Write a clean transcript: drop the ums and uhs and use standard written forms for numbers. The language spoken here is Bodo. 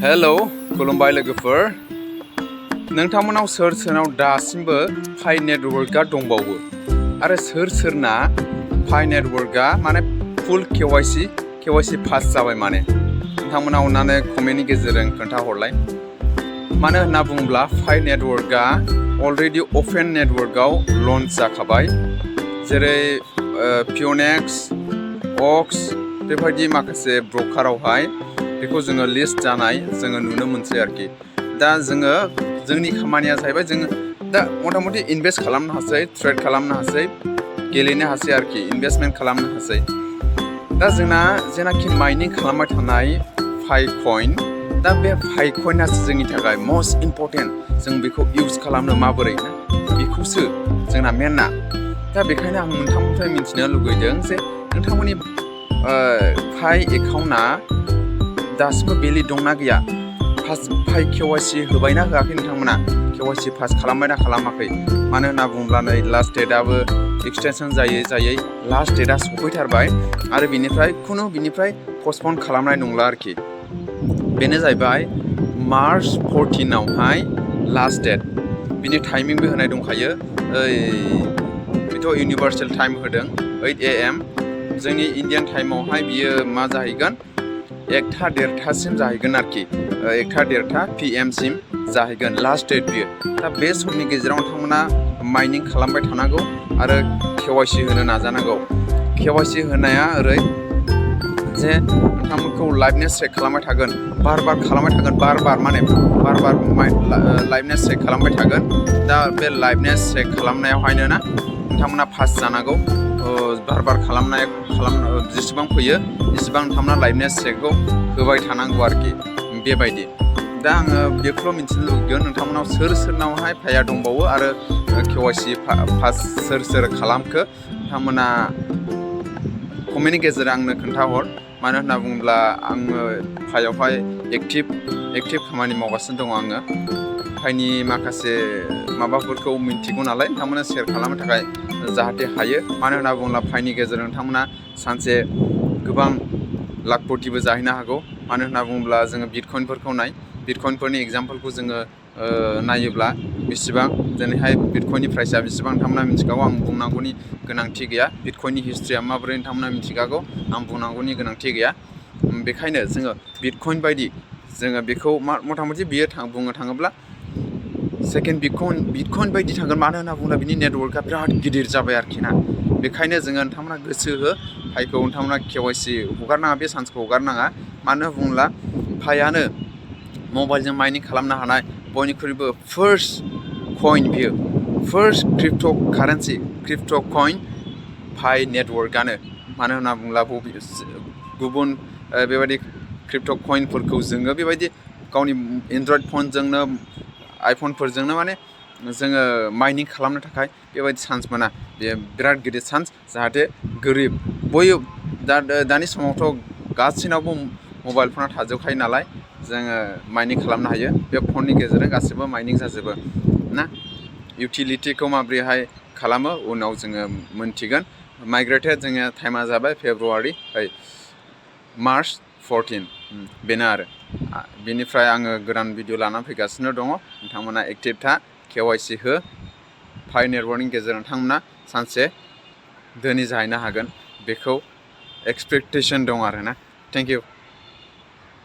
हेलौ खुलुमबाय लोगोफोर नोंथांमोनाव सोरनाव दासिमबो पाइ नेटवर्कआ दंबावो आरो सोरना पाइ नेटवर्कआ माने फुल KYC पास जाबाय माने नोंथांमोना अननानै कमेन्टनि गेजेरजों खोन्थाहरलाय मानो होनना बुङोब्ला पाइ नेटवर्कआ अलरेडि अपेन नेटवर्कआव लन्च जाखाबाय जेरै पियनेक्स अक्स बेबायदि माखासे ब्रकारावहाय बेखौ जोङो लिस्ट जानाय जोङो नुनो मोनसै आरोखि दा जोंनि खामानिया जाहैबाय जोङो दा मथा-मथि इनभेस्ट खालामनो हासै ट्रेड खालामनो हासै गेलेनो हासै आरोखि इनभेस्टमेन्ट खालामनो हासै दा जोंना जेनाखि माइनिं खालामबाय थानाय पाइ कइन दा बे पाइ कइनासो जोंनि थाखाय मस्ट इम्परटेन्ट जों बेखौ इउज खालामनो माबोरै ना बेखौसो जोंना मेनना दा बेखायनो आं नोंथांनिफ्राय मिथिनो लुगैदों जे नोंथांमोननि पाइ एकाउन्टआ दासिमबो भेलिड दंना गैया पाइ KYC होबायना होआखै नोंथांमोना KYC पास खालामबायना खालामाखै मानो होनना बुङोब्ला नै लास्ट डेटआबो एक्सटेनसन जायै लास्ट डेटआ सफैथारबाय आरो बिनिफ्राय पस्टपन खालामनाय नंला आरोखि बेनो जाहैबाय मार्च 14आवहाय लास्ट डेट बिनि टाइमिंबो होनाय दंखायो बेथ' इउनिभार्सेल टाइम होदों 8 AM जोंनि इण्डियान टाइमावहाय बियो मा जाहैगोन 1:30 जाहैगोन आरोखि 1:30 PM सिम जाहैगोन लास्ट डेट बियो दा बे समनि गेजेराव नोंथांमोना माइनिं खालामबाय थानांगौ आरो KYC होनो नाजानांगौ KYC होनाया ओरै जे नोंथांमोनखौ लाइभनेस चेक खालामबाय थागोन बार खालामबाय थागोन बार लाइभनेस चेक खालामबाय थागोन दा बे लाइभनेस चेक खालामनायावहायनो ना नोंथांमोना पास जानांगौ बार खालामनो जेसेबां फैयो एसेबां नोंथांमोना लाइभनेस चेकखौ होबाय थानांगौ आरोखि बेबायदि दा आङो बेखौल' मिथिनो लुगैगोन नोंथांमोनाव सोरनावहाय पाइया दंबावो आरो KYC पास सोर खालामखो नोंथांमोना कमेन्टनि गेजेरजों आंनो खोन्थाहर मानो होनना बुङोब्ला आङो पाइयावहाय एक्टिभ खामानि मावगासिनो दङ आङो पाइनि माखासे माबाफोरखौ मिन्थिगौ नालाय नोंथांमोना शेयार खालामनो थाखाय जाहाथे हायो मानो होनना बुङोब्ला पाइनि गेजेरजों नोंथांमोना सानसे गोबां लाखपतिबो जाहैनो हागौ मानो होनना बुङोब्ला जोङो बिटकइनफोरनि एग्जाम्पलखौ जोङो नायोब्ला बेसेबां दिनैहाय बिटकइननि प्राइसआ बेसेबां नोंथांमोना मिथिखागौ आं बुंनांगौनि गोनांथि गैया बिटकइननि हिस्ट्रिया माबोरै नोंथांमोना मिथिखागौ आं बुंनांगौनि गोनांथि गैया बेखायनो जोङो बिटकइन बायदि जोङो बेखौ मथा-मथि बियो बुंनो थाङोब्ला सेकेन्ड बिटकइन बायदि थांगोन मानो होनना बुङोब्ला बिनि नेटवर्कआ बिराद गिदिर जाबाय आरोखि ना बेखायनो जोङो नोंथांमोना गोसो हो पाइखौ नोंथांमोना KYC हगारनाङा बे चान्सखौ हगारनाङा मानो बुङोब्ला पाइयानो मबाइलजों माइनिं खालामनो हानाय बयनिख्रुइबो फार्स्ट कइन बियो फार्स्ट क्रिप्ट' कइन पाइ नेटवर्कआनो मानो होनना बुङोब्ला गुबुन बेबायदि क्रिप्ट' कइनफोरखौ जोङो बेबायदि गावनि एन्ड्रइड फनजोंनो आइफनफोरजोंनो माने जोङो माइनिं खालामनो थाखाय बेबायदि चान्स मोना बे बिराद गिदिर चान्स जाहाथे गोरिब बयबो दानि समावथ' गासैनावबो मबाइल फना थाजोबखायो नालाय जोङो माइनिं खालामनो हायो बे फननि गेजेरजों गासैबो माइनिं जाजोबो ना इउटिलिटिखौ माबोरैहाय खालामो उनाव जोङो मोनथिगोन माइग्रेटेड जोङो टाइमा जाबाय मार्च 14 बेनो आरो बेनिफ्राय आङो गोदान भिडिअ लानानै फैगासिनो दङ नोंथांमोना एक्टिभ था KYC हो पाइ नेटवर्कनि गेजेरजों नोंथांमोना सानसे धोनि जाहैनो हागोन बेखौ एक्सपेक्टेसन दं आरोना थेंक इउ